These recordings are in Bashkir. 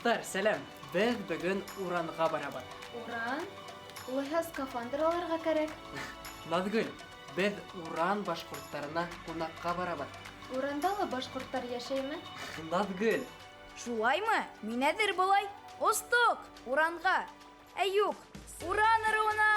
Дуҫтар, сәләм! Беҙ бөгөн Уранға барабыҙ. Уран? Улайһа скафандр алырға кәрәк. Наҙгөл, беҙ Уран башҡорттарына ҡунаҡҡа барабыҙ. Уранда ла башҡорттар йәшәйме? Наҙгөл! Шулаймы? Мин әҙер болай. Остоҡ! Уранға! Ә юҡ, Уран ыруына!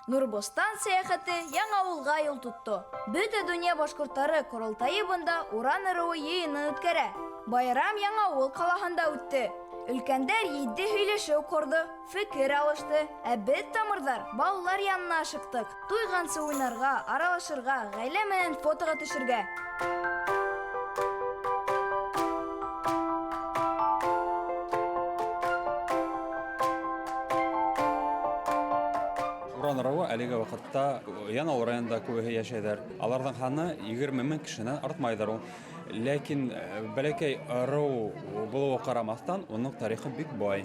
Нурбостан сәйәхәте Яңауылға юл тотто. Бөтә дөнья башҡорттары ҡоролтайы бында Уран ыруы йыйынын үткәрә. Байрам Яңауыл ҡалаһында үтте. Өлкәндәр етди һөйләшеү ҡорҙо, фекер алышты, ә беҙ тамырҙар балалар янына ашыҡтыҡ. Туйғансы уйнарға, аралашырға, ғаилә менән фотоға төшөргә. Уран ыруы әлеге ваҡытта Янаул районында күбеһе йәшәйҙәр. Аларҙың һаны 20 мең кешенән артмайҙыр ул. Ләкин бәләкәй ырыу булыуға ҡарамаҫтан, уның тарихы бик бай.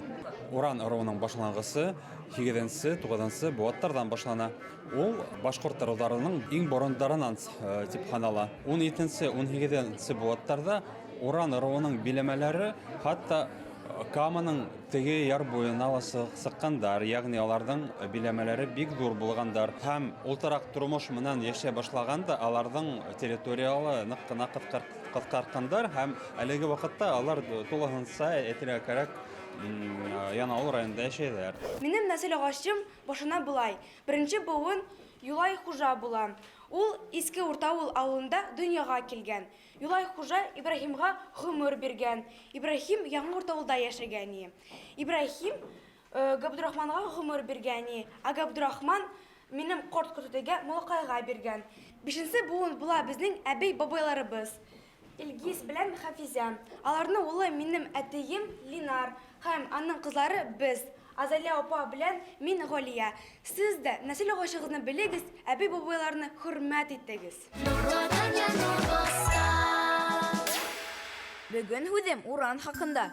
Уран ыруының башланғысы һигеҙенсе, туғыҙынсы быуаттарҙан башлана. Ул башҡорт ырыуҙарының иң борондарынан тип һанала. Ун етенсе, ун һигеҙенсе быуаттарҙа Уран ырыуының биләмәләре хатта Каманың теге яр буйына ла сыҡҡандар, йәғни аларҙың биләмәләре бик ҙур булғандар. Һәм ултыраҡ тормош менән йәшәй башлағанда аларҙың территориялы ныҡ ҡына ҡыҫҡартҡандар һәм әлеге ваҡытта алар тулыһынса, әйтергә кәрәк, Янаул районында йәшәйҙәр. Минең нәҫел ағасым башына былай. Беренсе быуын Юлай Хужа була. Ул Иске Уртауыл ауылында донъяға килгән. Юлай Хужа Ибраһимға ғүмер биргән. Ибраһим Яңы Уртауылда йәшәгән. Ибраһим Габдрахманға ғүмер биргән. Ә Габдрахман минең ҡорт көтөүгә Малаҡайға биргән. Бишенсе быуын була беҙҙең әбей-бабайларыбыҙ. Илгиз белән Хафизә. Аларның улы минең әтейем Линар һәм аның ҡыҙлары беҙ. Азалия апа белән мин Ғалия. Сез дә нәсел ағасығыҙны белегеҙ, әбей-бабайларны хөрмәт итегеҙ. Бөгөн һүҙем уран хаҡында.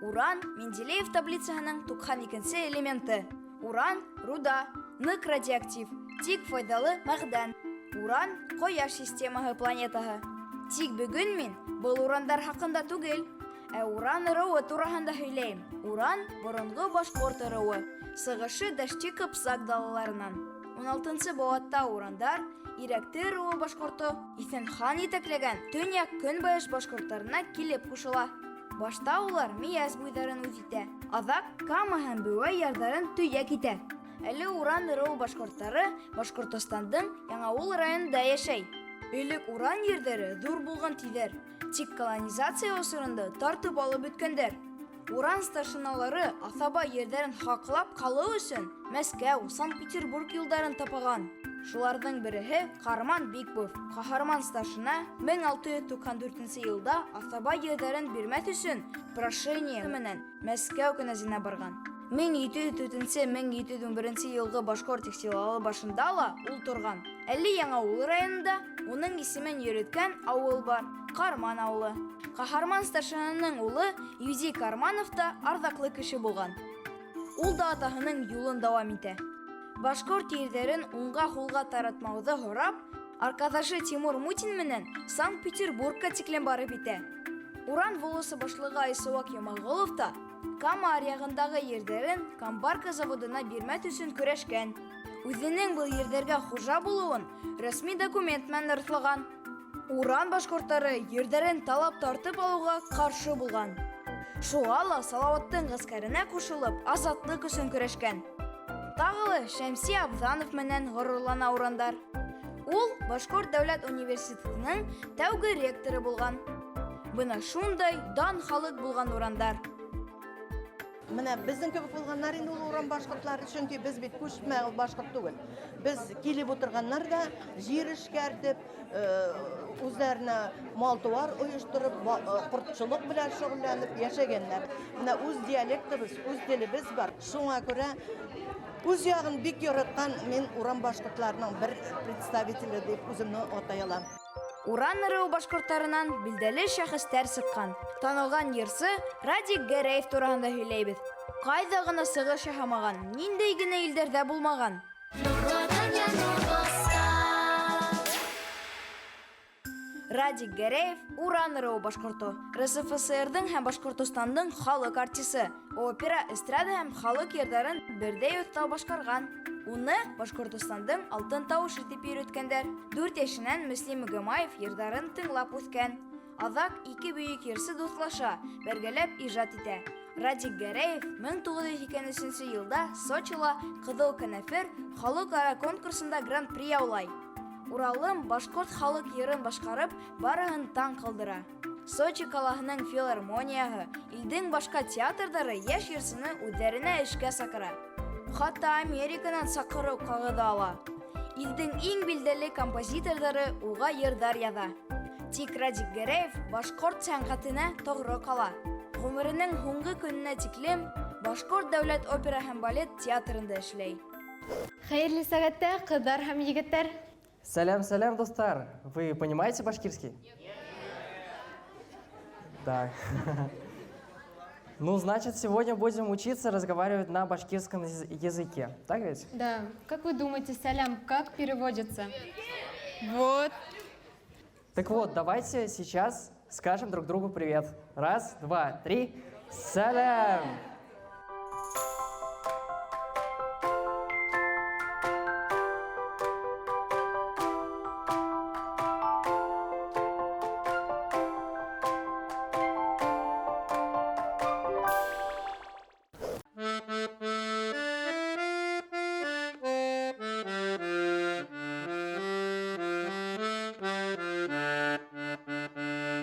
Уран Менделеев таблицаһының туҡһан икенсе элементы. Уран руда, ныҡ радиоактив, тик файҙалы мәғдән. Уран ҡояш системаһы планетаһы. Тик бөгөн мин был урандар хаҡында түгел, ә уран ырыуы тураһында һөйләйем. Уран боронғо башҡорт ырыуы, сығышы Дәшти Ҡыпсаҡ далаларынан. Ун алтынсы быуатта урандар Ирәкте ырыуы башҡорто Иҫән хан етәкләгән төньяҡ-көнбайыш башҡорттарына килеп ҡушыла. Башта улар Миәс буйҙарын үҙ итә, аҙаҡ Кама һәм Беүәй ярҙарын төйәк итә. Әле Уран ырыуы башҡорттары Башҡортостандың Яңауыл районында йәшәй. Элек уран ерҙәре ҙур булған тиҙәр, тик колонизация осоронда тартып алып бөткәндәр. Уран старшиналары аҫаба ерҙәрен һаҡлап ҡалыу өсөн Мәскәү, Санкт-Петербург юлдарын тапаған. Шуларҙың береһе Ҡарман Бикбов. Ҡаһарман старшина мең алты йөҙ туҡһан дүртенсе йылда аҫаба ерҙәрен бирмәҫ өсөн прошение менән Мәскәү кенәзенә барған. Мең ете йөҙ дүртенсе, мең ете йөҙ ун беренсе йылғы башҡорт ихтилалы башында ла ул торған. Әле Яңауыл районында уның исемен йөрөткән ауыл бар, Ҡарман ауылы. Ҡаһарман старшинаның улы Юзей Карманов та арҙаҡлы кеше булған. Ул да атаһының юлын дауам итә. Башҡорт ерҙәрен уңға-һулға таратмауҙы һорап, арҡаҙашы Тимур Мутин менән Санкт-Петербургка тиклем барып етә. Уран волосы башлығы Айсыуаҡ Йомағолов та Кама аръяғындағы ерҙәрен Камбарка заводына бирмәҫ өсөн көрәшкән. Үҙенең был ерҙәргә хужа булыуын рәсми документ менән раҫлаған. Уран башҡорттары ерҙәрен талап тартып алыуға ҡаршы булған. Шуға ла Салауаттың ғәскәренә ҡушылып, азатлыҡ өсөн көрәшкән. Тағы ла Шәмси Абҙанов менән ғорурлана урандар. Ул Башҡорт дәүләт университетының тәүге ректоры булған. Бына шундай дан халыҡ булған урандар. Менә безнең кебек булганнар инде ул урам башкортлары, чөнки без бит күчмә башкорт түгел. Без килеп утырганнар да җир эшкәртеп, үзләренә мал-туар оештырып, кортчылык белән шөгыльләнеп яшәгәннәр. Менә үз диалектыбыз, үз телебез бар. Шуңа күрә үз ягын бик яраткан мин урам башкортларының бер представителе дип үземне атай алам. Уран ыруы башкортларынан билдәле шәхестәр сыккан. Танылган йырсы Радик Гәрәев тураһында һөйләйбеҙ. Ҡайҙа ғына сығыш яһамаған, ниндәй генә илдәрҙә булмаған. Радик Гәрәев Уран ыруы башҡорто. РСФСРҙың һәм Башҡортостандың халыҡ артисы. Опера, эстрада һәм халыҡ йырҙарын берҙәй оҫта башҡарған. Уны Башҡортостандың алтын тауышы тип йөрөткәндәр. 4 йәшенән Мөслим Гымаев йырҙарын тыңлап үҫкән. Аҙаҡ ике бөйөк йырсы дуҫлаша, бергәләп ижад итә. Радик Гәрәев 1983 йылда Сочила Ҡыҙыл кәнәфер халыҡ-ара конкурсында гран-при яулай. Уралым башҡорт халыҡ йырын башҡарып, барыһын таң ҡалдыра. Сочи ҡалаһының филармонияһы, илдең башҡа театрҙары йәш йырсыны үҙҙәренә эшкә саҡыра. Хатта Американан саҡырыу ҡағыҙы ала. Илдең иң билдәле композиторҙары уға йырҙар яҙа. Тик Радик Гәрәев башҡорт сәнғәтенә тоғро ҡала. Ғүмеренең һуңғы көнөнә тиклем Башҡорт дәүләт опера һәм балет театрында эшләй. Хәйерле сәғәттә, ҡыҙҙар һәм егеттәр. Сәләм, сәләм, дуҫтар. Вы понимаете башкирский? Да. Значит, сегодня будем учиться разговаривать на башкирском языке. Так ведь? Да. Как вы думаете, сәләм как переводится? Вот. Давайте сейчас скажем друг другу привет. Раз, два, три. Сәләм!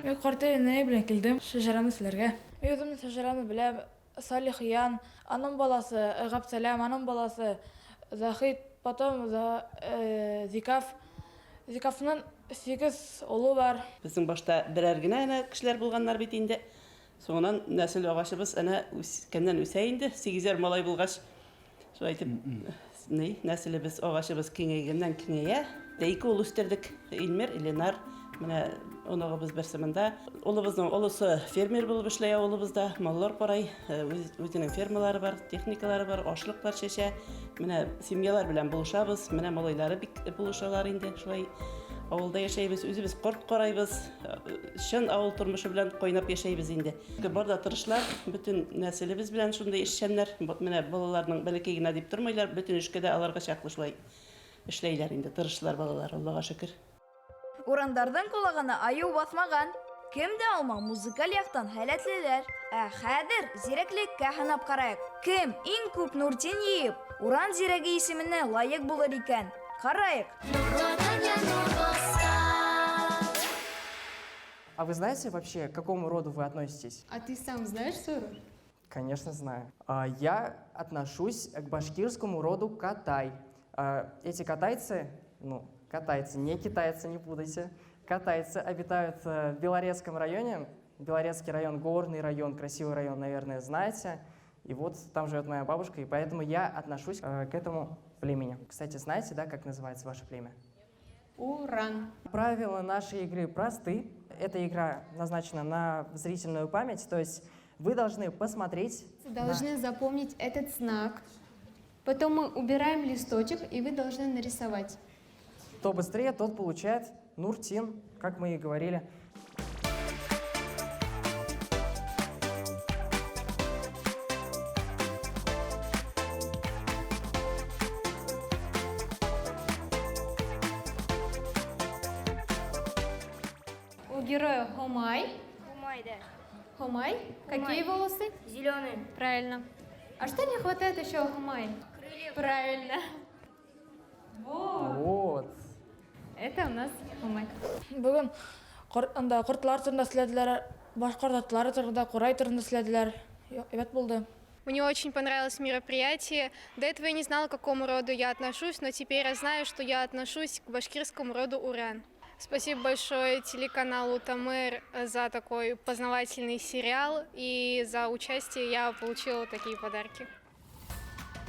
Мин ҡартай инәй белән килдем шәжәрәне һөйләргә. Мин үҙемдең шәжәрәне беләм. Салихиян, аның баласы Ғәбсәләм, аның баласы Захид, потом Зикаф. Зикафның 8 улы бар. Беҙҙең башта берәр генә әнә кешеләр булғаннар бит инде. Һуңынан нәҫел ағасыбыҙ әнә үҫкәннән үҫә инде. 8 малай булғас, шулай итеп, нәҫелебеҙ, ағасыбыҙ киңәйгәннән киңәйә. Ике ул үҫтерҙек, Илмир, Ленар. Менә оноғобоҙ берсе мында. Улыбыҙҙың олоһо фермер булып эшләй ауылыбыҙҙа, маллар ҡарай, үҙенең фермалары бар, техникалары бар, ашлыҡлар сәсә. Менә семьялар белән булышабыҙ, менә малайлары бик булышалар инде. Шулай ауылда йәшәйбеҙ, үҙебеҙ ҡорт ҡарайбыҙ, чын ауыл тормошо белән ҡайнап йәшәйбеҙ инде. Бар да тырышлар, бөтөн нәҫелебеҙ белән шундай эшсәннәр. Менә балаларның бәләкәй генә дип тормайлар, бөтөн эшкә дә аларға саҡлы шулай эшләйләр инде, тырышлар балалар, Аллаға шөкөр. Урандарҙың ҡолағына айыу баҫмаған. Кем дә алма музыкаль яҡтан һәләтлеләр. Ә хәҙер зирәклеккә һынап ҡарайыҡ. Кем иң күп нуртин йыйып, Уран зирәге исеменә лайыҡ булыр икән? Ҡарайыҡ. А вы знаете вообще, к какому роду вы относитесь? А ты сам знаешь свой род? Конечно, знаю. Я отношусь к башкирскому роду Катай. Эти катайцы, катайцы, не китайцы, не путайте. Катайцы обитают в Белорецком районе. Белорецкий район, горный район, красивый район, наверное, знаете. И вот там живет моя бабушка, и поэтому я отношусь к этому племени. Кстати, знаете, да, как называется ваше племя? Уран. Правила нашей игры просты. Эта игра назначена на зрительную память, то есть вы должны посмотреть. Должны запомнить этот знак. Потом мы убираем листочек, и вы должны нарисовать. Кто быстрее, тот получает нуртин, как мы и говорили. У героя Хомай. Хомай, да. Хомай? Какие волосы? Зеленые. Правильно. А что не хватает еще у Хомай? Крыльев. Правильно. Вот. Вот. Это у нас Хомай. Бөгөн анда ҡортлар турында һөйләделәр, башҡорт атлары турында, ҡурай турында һөйләделәр. Әйбәт булды. Мне очень понравилось мероприятие. До этого я не знала, к какому роду я отношусь, но теперь я знаю, что я отношусь к башкирскому роду Уран. Спасибо большое телеканалу Тамер за такой познавательный сериал и за участие я получила такие подарки.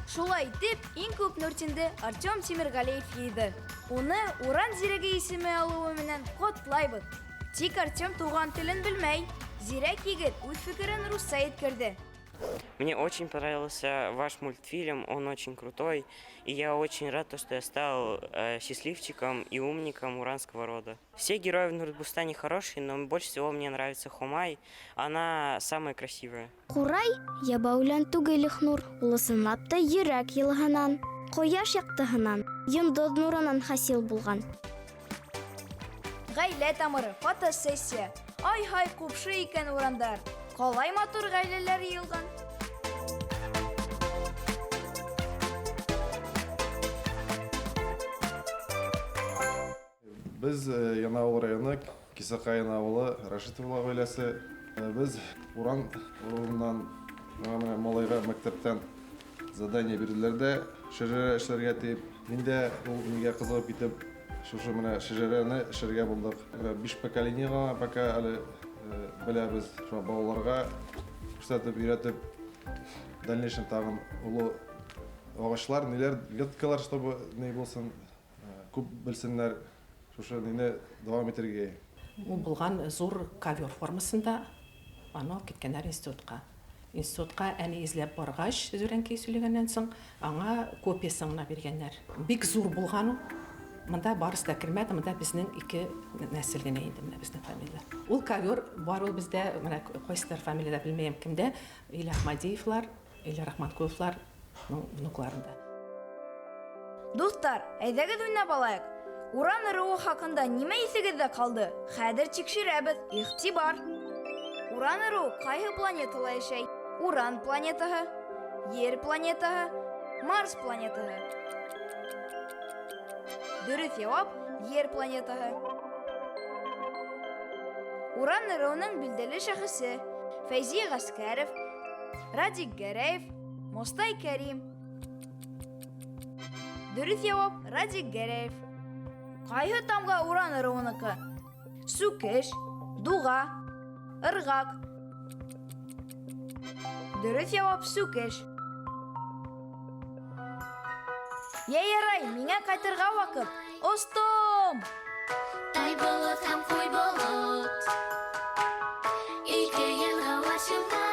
Шулай итеп, иң күп Нуртинде Артем Тимергалеев йыйҙы. Уны Уран зирәге исеме алыуы менән ҡотлайбыҙ. Тик Артем туған телен белмәй. Зирәк егет үҙ фекерен русса еткерҙе. Мне очень понравился ваш мультфильм, он очень крутой, и я очень рад, то, что я стал счастливчиком и умником уранского рода. Все герои в Нуртбустане хорошие, но больше всего мне нравится Хумай, она самая красивая. Ҡурай ябай үлән түгел, Ихнур, ул ысынлап та йөрәк йылыһынан, ҡояш яҡтыһынан, йондоҙ нурынан хасил булған. Ғаилә тамыры, фотосессия. Ай-һай, ҡупшы икән урандар. Ҡалай матур ғаиләләр йыйылған. Беҙ Яңауыл районы Кисәҡайын ауылы Рашитовлар ғаиләһе. Беҙ Уран ырыуынан менә малайға мәктәптән задание бирҙеләр ҙә шәжәрә эшләргә тип. Мин дә ул нигә ҡыҙығып китеп, шушы менә шәжәрәне эшләргә булдыҡ. Менә 5 поколение ғына пока әле беләбеҙ. Шуға балаларға күрһәтеп, өйрәтеп, в дальнейшем тағын оло ағаслар, ниләр, веткалар, чтобы ни булсын, күп белсеннәр. Шушы нине дауам итергә. Ул булған зур ковер формасында, аны алып киткәннәр институтҡа. Институтҡа әни эҙләп барғас, Зүрәнкәй сөйләгәннән соң, аңа копиясын ғына биргәннәр. Бик зур булған ул. Мында барысы да кермәде, мында безнең ике нәсел генә инде, менә безнең фамилия. Ул ковер бар ул бездә, менә кайсыдыр фамилиядә белмәйем кемдә, Илья Ахмадиевлар, Илья Рахматкуловлар внукларында. Дуҫтар, әйҙәгеҙ уйнап алайыҡ. Уран ырыуы хаҡында нимә иҫегеҙҙә ҡалды? Хәҙер тикшерәбеҙ. Иғтибар! Уран ырыуы ҡайһы планетала йәшәй? Уран планетаһы, Ер планетаһы, Марс планетаһы. Дөрөҫ яуап Ер планетаһы. Уран ырыуының билдәле шәхесе Фәйзи Ғәскәров, Радик Гәрәев, Мостай Кәрим. Дөрөҫ яуап Радик Гәрәев. Ҡайһы тамға Уран ырыуыныҡы? Сүкеш, дуға, ырғаҡ. Дөрөҫ яуап сүкеш. Йә ярай, миңә ҡайтырға ваҡыт. Остом! Тай болот һәм ҡуй болот, ике йылға башында.